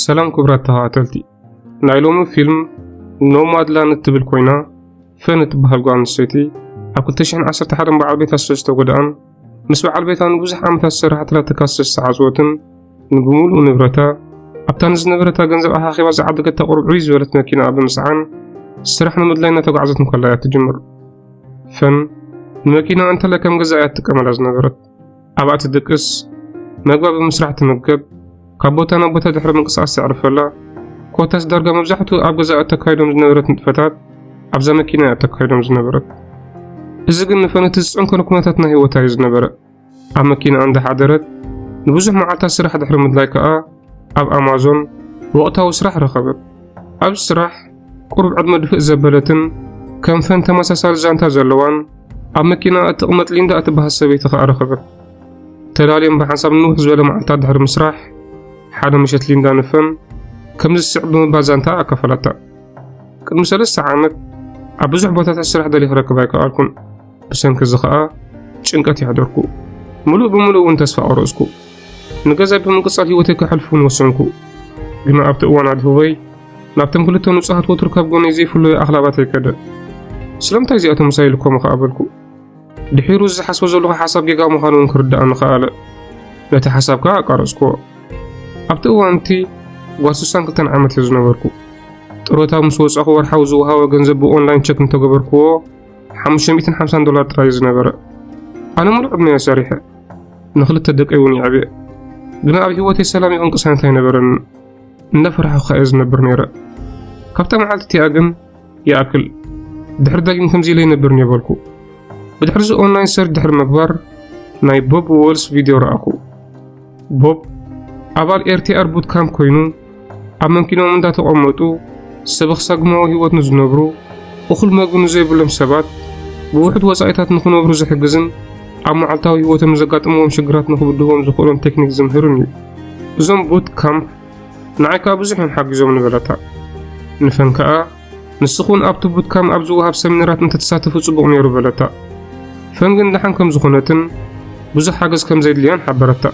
ሰላም ክቡራት ተኸታተልቲ፣ ናይ ሎሚ ፊልም ኖማድላንድ እትብል ኮይና፣ ፈን እትበሃል ጓል ኣንስተይቲ ኣብ ክልተ ሽሕን ዓሰርተ ሓደን በዓል ቤታ ስለ ዝተጎድኣን ምስ በዓል ቤታ ንብዙሕ ዓመታት ዝሰርሓትላ ትካል ስለ ዝተዓጽወትን ንብምሉኡ ንብረታ ኣብታ ንዝነበረታ ገንዘብ ኣኻኺባ ዝዓደገታ ቁሩብ ዕብይ ዝበለት መኪና ብምስዓን ስራሕ ንምድላይ እናተጓዕዘት እንከላ እያ ትጅምር። ፈን ንመኪና እንተለ ከም ገዛ እያ ትጥቀመላ ዝነበረት። ኣብኣ ትድቅስ፣ መግባ ብምስራሕ ትምገብ፣ ካብ ቦታ ናብ ቦታ ድሕሪ ምንቅስቓስ ተዕርፈላ። ኮታስ ዳርጋ መብዛሕትኡ ኣብ ገዛ እተካይዶም ዝነበረት ንጥፈታት ኣብዛ መኪና እያ እተካይዶም ዝነበረት። እዚ ግን ንፈን እቲ ዝጸንከረ ኩነታት ናይ ህይወታ እዩ ዝነበረ። ኣብ መኪና እንዳሓደረት ንብዙሕ መዓልታት ስራሕ ድሕሪ ምድላይ ከኣ ኣብ ኣማዞን ወቕታዊ ስራሕ ረኸበት። ኣብዚ ስራሕ ቁሩብ ዕድመ ድፍእ ዘበለትን ከም ፈን ተመሳሳሊ ዛንታ ዘለዋን ኣብ መኪና እትቕመጥ ሊንዳ እትበሃል ሰበይቲ ከኣ ረኸበት። ተላልዮም ብሓንሳብ ንንውሕ ዝበለ መዓልታት ድሕሪ ምስራሕ፣ ሓደ ምሸት ሊንዳ ንፈን ከምዚ ዝስዕብ ብምባል ዛንታ ኣካፈላታ። ቅድሚ ሰለስተ ዓመት ኣብ ብዙሕ ቦታታት ስራሕ ደልየ ክረክብ ኣይከኣልኩን። ብሰንኪ እዚ ኸኣ ጭንቀት የሕደርኩ። ምሉእ ብምሉእ እውን ተስፋ ቆረጽኩ። ንገዛይ ብምቅጻል ህይወተይ ከሕልፍ እውን ወሰንኩ። ግና ኣብቲ እዋን ኣድህቦይ ናብቶም ክልተ ንጹሃት ወትሩ ካብ ጎነይ ዘይፍለዩ ኣኽላባተይ ከደ። ስለምንታይ እዚኣቶም ምሳይ ኢልኮም ኸኣ በልኩ። ድሒሩ ዝሓስቦ ዘለኹ ሓሳብ ጌጋ ምዃኑ እውን ክርድኣኒ ኸኣለ። ነቲ ሓሳብ ከኣ ኣቃረጽክዎ። ኣብቲ እዋን እቲ ጓል ስሳን ክልተን ዓመት እየ ዝነበርኩ። ጥሮታ ምስ ወጻኹ ወርሓዊ ዝወሃቦ ገንዘብ ብኦንላይን ቸክ እንተገበርክዎ ሓሙሽተ ሚእትን ሓምሳን ዶላር ጥራይ እዩ ዝነበረ። ኣነ ሙሉእ ዕድመ እየ ሰሪሐ። ንኽልተ ደቀይ እውን የዕብየ። ግና ኣብ ህይወተይ ሰላም ይኹን ቅሳነት ኣይነበረንን። እናፈራሕኹ እየ ዝነብር ነይረ። ካብታ መዓልቲ እቲኣ ግን ይኣክል፣ ድሕሪ ዳግም ከምዚ ኢለ ኣይነብርን እየ በልኩ። ብድሕሪ እዚ ኦንላይን ሰርች ድሕሪ ምግባር ናይ ቦብ ዎልስ ቪድዮ ረኣኹ። ቦብ ኣባል ኤርቲኣር ቡት ካምፕ ኮይኑ ኣብ መኪኖም እንዳተቐመጡ ሰበኽ ሳግማዊ ህይወት ንዝነብሩ፣ እኹል መግቢ ንዘይብሎም ሰባት ብውሑድ ወጻኢታት ንኽነብሩ ዝሕግዝን ኣብ መዓልታዊ ህይወቶም ንዘጋጥምዎም ሽግራት ንኽብድህዎም ዝኽእሎም ቴክኒክ ዝምህርን እዩ። እዞም ቡት ካምፕ ንዓይ ከኣ ብዙሕ እዮም ሓጊዞምኒ በለታ። ንፈን ከኣ ንስኺ እውን ኣብቲ ቡት ካምፕ ኣብ ዝወሃብ ሰሚናራት እንተትሳተፊ ጽቡቕ ነይሩ በለታ። ፈን ግን ደሓን ከም ዝኾነትን ብዙሕ ሓገዝ ከም ዘድልያን ሓበረታ።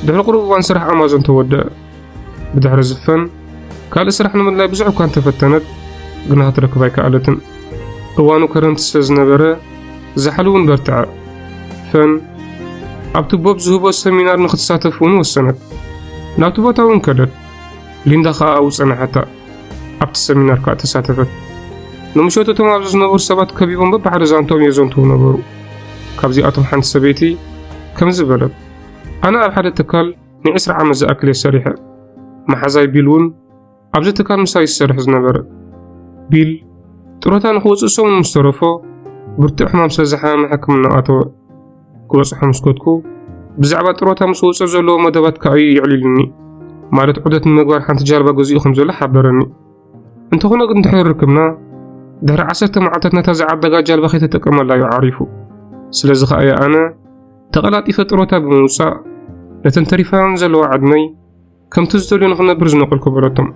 ድሕሪ ቁሩብ እዋን ስራሕ ኣማዞን ተወደአ። ብድሕሪ እዚ ፈን ካልእ ስራሕ ንምድላይ ብዙሕ እኳ እንተፈተነት፣ ግና ክትረክብ ኣይከኣለትን። እዋኑ ከረምቲ ስለ ዝነበረ፣ ዛሕሊ እውን በርትዐ። ፈን ኣብቲ ቦብ ዝህቦ ሰሚናር ንኽትሳተፍ እውን ወሰነት። ናብቲ ቦታ እውን ከደት። ሊንዳ ኸኣ ኣብኡ ጸናሐታ። ኣብቲ ሰሚናር ከኣ ተሳተፈት። ንምሸቱ እቶም ኣብዚ ዝነበሩ ሰባት ከቢቦም በብሓደ ዛንትኦም የዘንትዉ ነበሩ። ካብዚኣቶም ሓንቲ ሰበይቲ ከምዚ በለት፣ ኣነ ኣብ ሓደ ትካል ንዒስራ ዓመት ዝኣክል እየ ሰሪሐ። መሓዛይ ቢል እውን ኣብዚ ትካል ምሳይ ዝሰርሕ ዝነበረ። ቢል ጥሮታ ንኽወጽእ ሰሙን ምስ ተረፎ፣ ብርቱዕ ሕማም ስለ ዝሓመመ ሕክምና ኣተወ። ክበጽሖ ምስ ከድኩ፣ ብዛዕባ ጥሮታ ምስ ወጽኦ ዘለዎ መደባት ከኣ እዩ የዕሊሉኒ። ማለት ዑደት ንምግባር ሓንቲ ጃልባ ገዚኡ ከም ዘሎ ሓበረኒ። እንተኾነ ግን ድሕሪ ርክብና፣ ድሕሪ ዓሰርተ መዓልታት ነታ ዝዓደጋ ጃልባ ከይተጠቀመላ እዩ ዓሪፉ። ስለዚ ከኣ እየ ኣነ ተቐላጢፈ ጥሮታ ብምውጻእ፣ ነተን ተሪፈናን ዘለዋ ዕድመይ ከምቲ ዝደልዮ ንኽነብር ዝነቐልኩ በለቶም።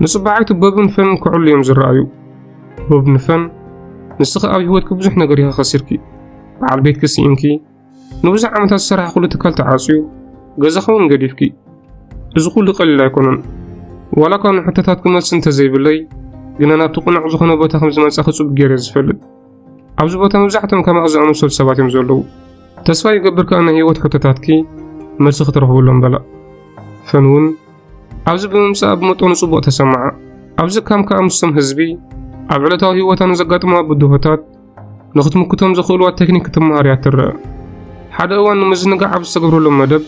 ንጽባዓይቱ ቦብን ፈንን ክዕሉ እዮም ዝረኣዩ። ቦብ ንፈን፣ ንስኺ ኣብ ህይወትኪ ብዙሕ ነገር ኢኺ ከሲርኪ። በዓል ቤትኪ ስኢንኪ፣ ንብዙሕ ዓመታት ዝሰራሕክሉ ትካል ተዓጽዩ፣ ገዛኺ እውን ገዲፍኪ። እዚ ኩሉ ቀሊል ኣይኮነን። ዋላ እኳ ንሕቶታትኪ መልሲ እንተዘይብለይ፣ ግና ናብቲ ቅኑዕ ዝኾነ ቦታ ከም ዝመጻኺ ጽቡቕ ገይረ እየ ዝፈልጥ። ኣብዚ ቦታ መብዛሕትኦም ከማኺ ዝኣመሰሉ ሰባት እዮም ዘለዉ። ተስፋ ይገብር ከኣ ናይ ህይወት ሕቶታትኪ መልሲ ክትረኽብሎም በላ። ፈን እውን ኣብዚ ብምምጻኣ ብመጠኑ ጽቡቕ ተሰምዓ። ኣብዚ ካምፕ ከኣ ምስቶም ህዝቢ ኣብ ዕለታዊ ህይወታ ንዘጋጥምዋ ብድሆታት ንኽትምክቶም ዘኽእልዋ ቴክኒክ ክትመሃር እያ ትረአ። ሓደ እዋን ንምዝንጋዕ ኣብ ዝተገብረሎም መደብ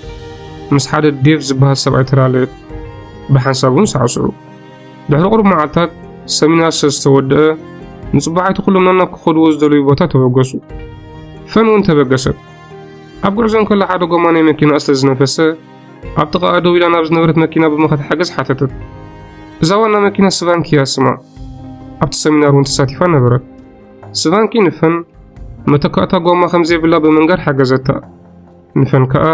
ምስ ሓደ ዴቭ ዝበሃል ሰብኣይ ተላለየት። ብሓንሳብ እውን ሳዕስዑ። ድሕሪ ቁሩብ መዓልታት ሰሚናር ስለ ዝተወደአ፣ ንጽባሓይቲ ኩሎም ነናብ ክኸድዎ ዝደለዩ ቦታ ተበገሱ። ፈን እውን ተበገሰት። ኣብ ጉዕዞ እንከላ ሓደ ጎማ ናይ መኪና ስለ ዝነፈሰ፣ ኣብ ጥቓኣ ደው ኢላ ናብ ዝነበረት መኪና ብምኻድ ሓገዝ ሓተተት። እዛ ዋና መኪና ስቫንኪ እያ ስማ። ኣብቲ ሰሚናር እውን ተሳቲፋ ነበረት። ስቫንኪ ንፈን መተካእታ ጎማ ከም ዘይብላ ብምንጋር ሓገዘታ። ንፈን ከኣ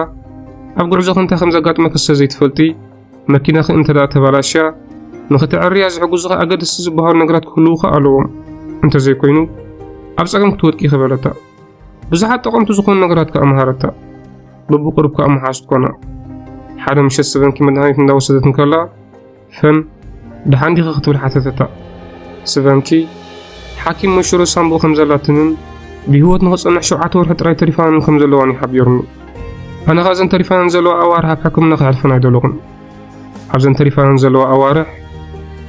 ኣብ ጉዕዞኺ እንታይ ከም ዘጋጥመኪ ስለ ዘይትፈልጢ፣ መኪናኺ እንተ ደኣ ተባላሽያ፣ ንኽተዐርያ ዝሕግዙኺ ኣገደስቲ ዝበሃሉ ነገራት ክህልዉኺ ኣለዎም። እንተ ዘይኮይኑ፣ ኣብ ጸገም ክትወድቂ ኢኺ በለታ። ብዙሓት ጠቐምቲ ዝኾኑ ነገራት ከኣ መሃረታ። በብቑሩብ ከኣ መሓዙት ኮና። ሓደ ምሸት ስቨንኪ መድሃኒት እንዳወሰደት እንከላ፣ ፈን፣ "ደሓን ዲኺ?" ክትብል ሓተተታ። ስቨንኪ፣ ሓኪም መንሽሮ ሳንቡእ ከም ዘላትንን ብህይወት ንኽጸንሕ ሸውዓተ ወርሒ ጥራይ ተሪፋንን ከም ዘለዋን እዩ ሓቢሩኒ። ኣነ ኸኣ እዘን ተሪፋንን ዘለዋ ኣዋርሕ ኣብ ሕክምና ከሕልፈን ኣይደለኹን። ኣብዘን ተሪፋንን ዘለዋ ኣዋርሕ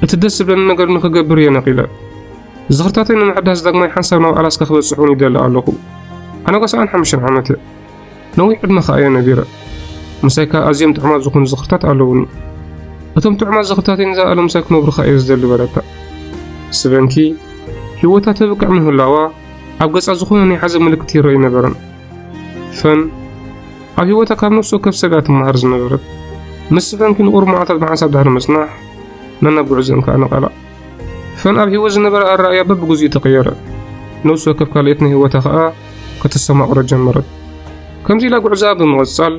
እቲ ደስ ዝብለኒ ነገር ንኽገብር እየ ነቒለ። ዝኽርታተይ ንምሕዳስ ዳግማይ ሓንሳብ ናብ ኣላስካ ክበጽሕ እውን ይደሊ ኣለኹ። ኣነ ጓ ሰብዓን ሓሙሽተን ዓመት እየ። ነዊሕ ዕድመ ኸኣ እየ ነቢረ። ምሳይ ከኣ ኣዝዮም ጥዑማት ዝኾኑ ዝኽርታት ኣለዉኒ። እቶም ጥዑማት ዝኽርታተይ ንዘለኣለም ምሳይ ክነብሩ ኸኣ እየ ዝደሊ በለታ። ስቨንኪ፣ ህይወታ ተብቅዕ ምህላዋ ኣብ ገጻ ዝኾነ ናይ ሓዘን ምልክት ይረኣይ ነበረን። ፈን፣ ኣብ ህይወታ ካብ ነፍሲ ወከፍ ሰብ እያ ትመሃር ዝነበረት። ምስ ስቨንኪ ንቑሩብ መዓልታት ብሓንሳብ ድሕሪ ምጽናሕ፣ ነናብ ጉዕዘአን ከኣ ነቐላ። ፈን ኣብ ህይወት ዝነበራ ኣረኣእያ በብግዚኡ ተቐየረ። ነፍሲ ወከፍ ካልኦት ናይ ህይወታ ኸኣ ከተስተማቕሮ ጀመረት። ከምዚ ኢላ ጉዕዞኣ ብምቕጻል፣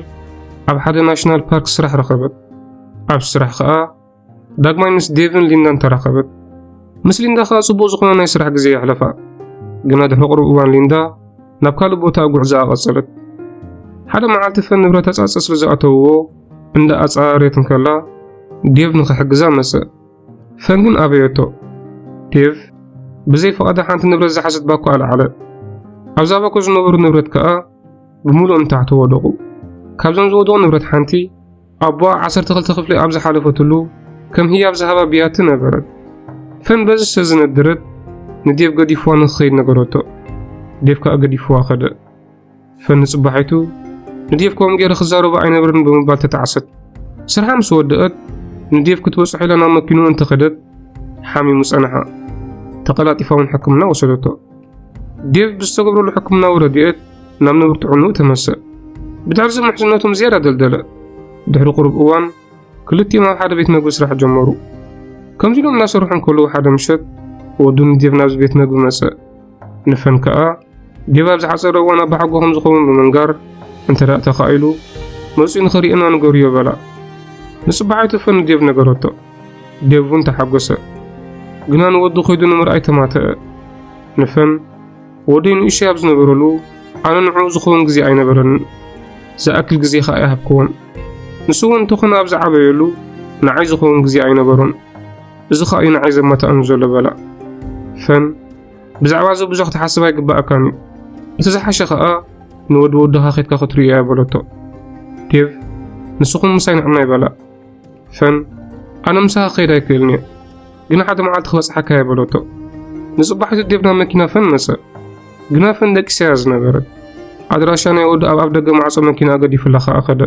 ኣብ ሓደ ናሽናል ፓርክ ስራሕ ረኸበት። ኣብ ስራሕ ኸኣ ዳግማይ ምስ ዴቭን ሊንዳን ተራኸበት። ምስ ሊንዳ ኸኣ ጽቡቕ ዝኾነ ናይ ስራሕ ግዜ የሕለፋ። ግና ድሕሪ ቁሩብ እዋን ሊንዳ ናብ ካልእ ቦታ ጉዕዞኣ ቀጸለት። ሓደ መዓልቲ ፈን ንብረታ ጻጸ ስለ ዝኣተውዎ እንዳ ኣጻረየት እንከላ ዴቭ ንኽሕግዛ መጸ። ፈን ግን ኣበየቶ። ዴቭ ብዘይ ፍቓዳ ሓንቲ ንብረት ዝሓዘት ባኮ ኣልዓለ። ኣብዛ ባኮ ዝነበሩ ንብረት ከኣ ብምሉኦም ንታሕቲ ወደቑ። ካብዞም ዝወደቑ ንብረት ሓንቲ ኣቦኣ ዓሰርተ ክልተ ክፍሊ ኣብ ዝሓለፈትሉ ከም ህያብ ዝሃባ ብያቲ ነበረት። ፈን በዚ ስለ ዝነደረት ንዴቭ ገዲፍዋ ንኽኸይድ ነገረቶ። ዴቭ ከኣ ገዲፍዋ ከደ። ፈን ንጽባሒቱ ንዴቭ ከምኡ ገይረ ክዛረቦ ኣይነበርን ብምባል ተጣዕሰት። ስርሓ ምስ ወደአት ንዴቭ ክትበጽሖ ኢላ ናብ መኪንኡ እንተኸደት ሓሚሙ ጸንሓ። ተቐላጢፋ እውን ሕክምና ወሰደቶ። ዴቭ ብዝተገብረሉ ሕክምናዊ ረድኤት ናብ ንቡር ጥዕንኡ ተመልሰ። ብድሕሪ እዚ ምሕዝነቶም ዝያዳ ደልደለ። ድሕሪ ቁሩብ እዋን ክልቲኦም ኣብ ሓደ ቤት መግቢ ስራሕ ጀመሩ። ከምዚ ኢሎም እናሰርሑ እንከለዉ ሓደ ምሸት ወዱ ንዴቭ ናብዚ ቤት መግቢ መጸ። ንፈን ከኣ ዴቭ ኣብ ዝሓጸረ እዋን ኣባሓጎ ከም ዝኸውን ብምንጋር፣ እንተ ደኣ ተኻኢሉ መጺኡ ንኽርእየና ንገርዮ በላ። ንጽባሒቱ ፈን ንዴቭ ነገረቶ። ዴቭ እውን ተሓጎሰ። ግና ንወዱ ከይዱ ንምርኣይ ተማተአ። ንፈን፣ "ወደይ ንእሽቶይ ኣብ ዝነበረሉ ኣነ ንዕኡ ዝኸውን ግዜ ኣይነበረንን። ዝኣክል ግዜ ኸኣ ኣይሃብክዎን። ንሱ እውን እንተኾነ ኣብ ዝዓበየሉ ንዓይ ዝኸውን ግዜ ኣይነበሮን። እዚ ኸኣ እዩ ንዓይ ዘማትኣኒ ዘሎ" በላ። ፈን፣ "ብዛዕባ እዚ ብዙሕ ክትሓስብ ኣይግባኣካን እዩ። እቲ ዝሓሸ ኸኣ ንወዲ ወድኻ ኬድካ ክትርእዮ እያ" በለቶ። ዴቭ፣ "ንስኹም ምሳይ ንዕናይ" በላ። ፈን፣ "ኣነ ምሳኻ ክኸይድ ኣይክእልን እየ፣ ግና ሓደ መዓልቲ ክበጽሓካ እየ" በለቶ። ንጽባሒቱ ዴቭ ናብ መኪና ፈን መጸ። ግና ፈን ደቂሳ እያ ዝነበረት። ኣድራሻ ናይ ወዱ ኣብ ኣፍ ደገ ማዕጾ መኪና ገዲፉላ ኸኣ ከደ።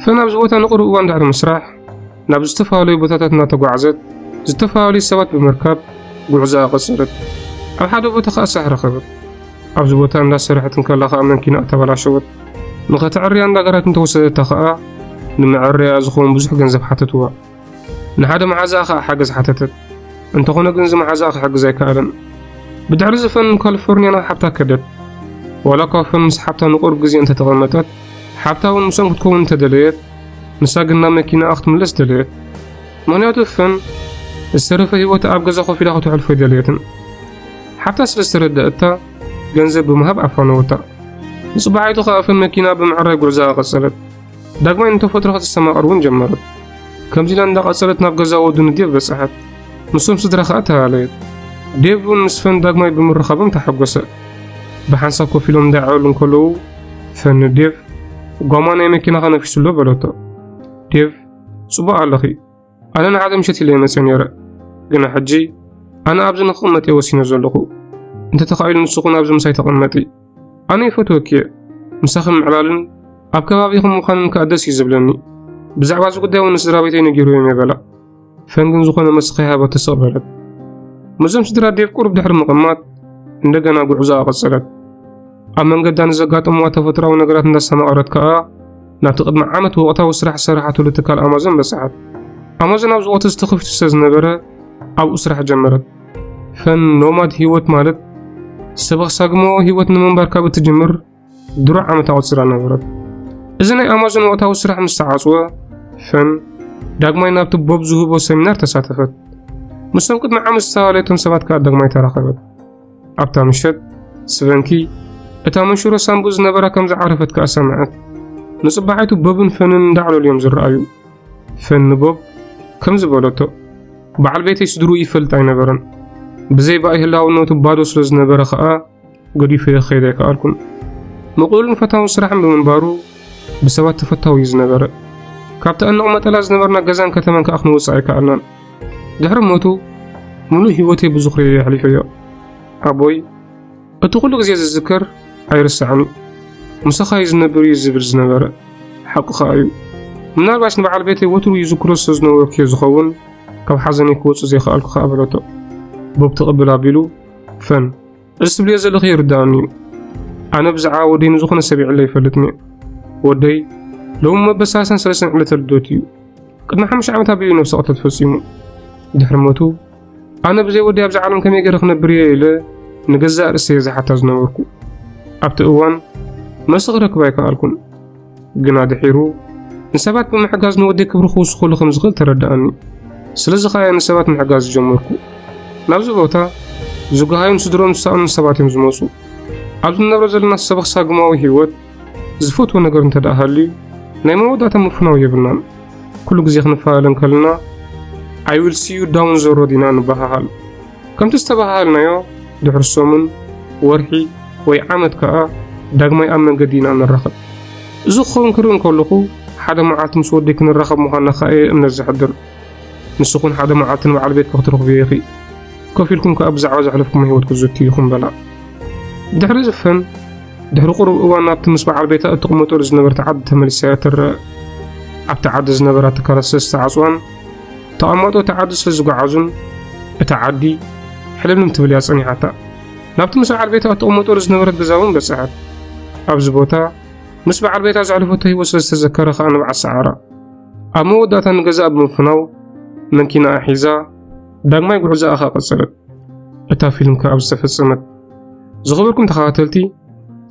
ፈን ኣብዚ ቦታ ንቑሩብ እዋን ድሕሪ ምስራሕ፣ ናብ ዝተፈላለዩ ቦታታት እናተጓዕዘት፣ ዝተፈላለዩ ሰባት ብምርካብ ጉዕዞኣ ቀጸለት። ኣብ ሓደ ቦታ ኸኣ ስራሕ ረኸበት። ኣብዚ ቦታ እንዳሰርሐት እንከላ ኸኣ መኪናኣ ተበላሸወት። ንኸተዕርያ እንዳገራት እንተወሰደታ ኸኣ፣ ንመዐረያኣ ዝኸውን ብዙሕ ገንዘብ ሓተትዋ። ንሓደ መሓዛኣ ኸኣ ሓገዝ ሓተተት። እንተኾነ ግን እዚ መሓዛኣ ክሕግዝ ኣይከኣለን። ብድሕሪ እዚ ፈን ንካሊፎርንያ ናብ ሓብታ ከደት። ዋላ እኳ ፈን ምስ ሓብታ ንቁሩብ ግዜ እንተተቐመጠት፣ ሓብታ እውን ምስኦም ክትከውን እንተደለየት፣ ንሳ ግን ናብ መኪናኣ ክትምለስ ደለየት። ምኽንያቱ ፈን ዝተረፈ ህይወታ ኣብ ገዛ ኮፍ ኢላ ከተሕልፎ ኣይደለየትን። ሓብታ ስለ ዝተረደኣታ፣ ገንዘብ ብምሃብ ኣፋነወታ። ንጽባሒቱ ኸኣ ፈን መኪና ብምዕራይ ጉዕዞኣ ቀጸለት። ዳግማይ ንተፈጥሮ ከተስተማቕር እውን ጀመረት። ከምዚ ኢላ እንዳቐጸለት ናብ ገዛ ወዱ ንዴቭ በጽሐት። ምስቶም ስድራ ኸኣ ተላለየት። ዴቭ እውን ምስ ፈን ዳግማይ ብምርኻቦም ተሓጎሰ። ብሓንሳብ ኮፍ ኢሎም እንዳዕለሉ እንከለዉ፣ ፈን ንዴቭ፣ "ጓማ ናይ መኪናኻ ነፊሱ ኣሎ" በለቶ። ዴቭ፣ "ጽቡቕ ኣለኺ። ኣነ ንሓደ ምሸት ኢለ መጽየ ነይረ። ግና ሕጂ ኣነ ኣብዚ ንኽቕመጥ እየ ወሲነ ዘለኹ። እንተተኻኢሉ ንስኹን ኣብዚ ምሳይ ተቐመጢ። ኣነ ይፈትወኪ እየ። ምሳኺ ምዕላልን ኣብ ከባቢኹም ምዃንን ከኣ ደስ እዩ ዝብለኒ። ብዛዕባ እዚ ጉዳይ እውን ንስድራ ቤተይ ነጊረዮም እየ" በላ። ፈን ግን ዝኾነ መልሲ ከይሃበቶ ስቕ በለት። ምስዞም ስድራ ዴቭ ቁሩብ ድሕሪ ምቕማጥ፣ እንደገና ጉዕዞኣ ቀጸለት። ኣብ መንገዳ ንዘጋጠምዋ ተፈጥሮኣዊ ነገራት እንዳስተማቐረት ከኣ፣ ናብቲ ቅድሚ ዓመት ወቕታዊ ስራሕ ዝሰርሓትሉ ትካል ኣማዞን በጽሐት። ኣማዞን ኣብዚ ወቕቲ እዚ ተኸፊቱ ስለ ዝነበረ፣ ኣብኡ ስራሕ ጀመረት። ፈን ኖማድ ህይወት ማለት፣ ሰብ ኣሳግሞ ህይወት ንምንባር ካብ እትጅምር ድሮ ዓመት ኣቑጺራ ነበረት። እዚ ናይ ኣማዞን ወቕታዊ ስራሕ ምስ ተዓጽወ፣ ፈን ዳግማይ ናብቲ ቦብ ዝህቦ ሰሚናር ተሳተፈት። ምስቶም ቅድሚ ዓመት ዝተላለየቶም ሰባት ከኣ ዳግማይ ተራኸበት። ኣብታ ምሸት፣ ስቨንኪ እታ መንሽሮ ሳንቡእ ዝነበራ ከም ዝዓረፈት ከኣ ሰምዐት። ንጽባሒቱ ቦብን ፈንን እንዳዕለሉ እዮም ዝረኣዩ። ፈን ንቦብ ከምዚ በለቶ፣ በዓል ቤተይ ስድርኡ ይፈልጥ ኣይነበረን። ብዘይ ብኣይ ህላውነቱ ባዶ ስለ ዝነበረ ኸኣ ገዲፈዮ ክኸይድ ኣይከኣልኩን። ምቕሉልን ፈታውን ስራሕን ብምንባሩ ብሰባት ተፈታዊ እዩ ዝነበረ። ካብቲ እንቕመጠላ ዝነበርና ገዛን ከተማን ከኣ ክንወጽእ ኣይከኣልናን። ድሕሪ ሞቱ ምሉእ ህይወተይ ብዝኽሪ እየ ኣሕሊፈዮ። ኣቦይ እቲ ኩሉ ግዜ ዝዝከር ኣይርስዕን እዩ። ምሳኻ እዩ ዝነብር እዩ ዝብል ዝነበረ። ሓቂ ኸኣ እዩ። ምናልባሽ ንበዓል ቤተይ ወትሩ ይዝክሮ ስለ ዝነበርኩ እዩ ዝኸውን ካብ ሓዘነይ ክወጽእ ዘይከኣልኩ ኸኣ በለቶ። ቦብ ትቕብል ኣቢሉ፣ ፈን፣ እዚ ትብልዮ ዘለኺ ይርድኣኒ እዩ። ኣነ ብዛዕባ ወደይ ንዝኾነ ሰብ ይዕለ ኣይፈልጥን እየ። ወደይ ሎሚ መበል ሰላሳን ሰለስተን ዕለተ ልደቱ እዩ። ቅድሚ ሓሙሽተ ዓመት ኣቢሉ እዩ ነብሰ ቅትለት ፈጺሙ። ድሕሪ ሞቱ ኣነ ብዘይ ወደይ ኣብዚ ዓለም ከመይ ገይረ ክነብር እየ ኢለ ንገዛእ ርእሰይ እየ ዝሓታ ዝነበርኩ። ኣብቲ እዋን መልሲ ክረክብ ኣይከኣልኩን። ግና ድሒሩ ንሰባት ብምሕጋዝ ንወደይ ክብሪ ክውስኸሉ ከም ዝኽእል ተረድኣኒ። ስለዚ ኸኣ እየ ንሰባት ምሕጋዝ ዝጀመርኩ። ናብዚ ቦታ ዝጓሃዩን ስድርኦም ዝሰኣኑን ሰባት እዮም ዝመጹ። ኣብዚ ንነብሮ ዘለና ሰበኽ ሳግማዊ ህይወት ዝፈትዎ ነገር እንተ ደኣ ሃልዩ ናይ መወዳእታ ምፍናው የብልናን። ኩሉ ግዜ ክንፈላለ እንከለና "I will see you down the road" ኢና ንበሃሃል። ከምቲ ዝተበሃሃልናዮ ድሕሪ ሰሙን፣ ወርሒ ወይ ዓመት ከኣ ዳግማይ ኣብ መንገዲ ኢና ንራኸብ። እዚ ክኸውን ክርኢ እንከለኹ ሓደ መዓልቲ ምስ ወደይ ክንራኸብ ምዃንና ከኣ እየ እምነት ዘሕድር። ንስኹን ሓደ መዓልቲ ንበዓል ቤትኪ ክትረኽብዮ ኢኺ። ኮፍ ኢልኩም ከኣ ብዛዕባ ዘሕለፍኩሞ ህይወት ክትዝትዩ ኢኹም በላ። ድሕሪ እዚ ፈን ድሕሪ ቁሩብ እዋን ናብቲ ምስ በዓል ቤታ እትቕመጠሉ ዝነበረት ዓዲ ተመሊሳ እያ ትረአ። ኣብቲ ዓዲ ዝነበራ ትካላት ስለ ዝተዓጽዋን ተቐማጦ እቲ ዓዲ ስለ ዝጓዓዙን እታ ዓዲ ሕልምልም ትብል እያ ጸኒሓታ። ናብቲ ምስ በዓል ቤታ እትቕመጠሉ ዝነበረት ገዛ እውን በጽሐት። ኣብዚ ቦታ ምስ በዓል ቤታ ዘሕለፈቶ ህይወት ስለ ዝተዘከረ ከኣ ንብዓት ሰዓራ። ኣብ መወዳእታ ንገዛኣ ብምፍናው መንኪናኣ ሒዛ ዳግማይ ጉዕዞኣ ከኣ ቀጸለት። እታ ፊልም ከኣ ኣብ ዝተፈጸመት። ዝኸበርኩም ተኸታተልቲ፣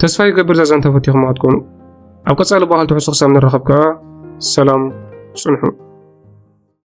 ተስፋ ይገብር እዛ ዛንታ ፈቲኹማ ክትኮኑ። ኣብ ቀጻሊ ባህል ትሕሶ ክሳብ ንራኸብ ከኣ ሰላም ጽንሑ።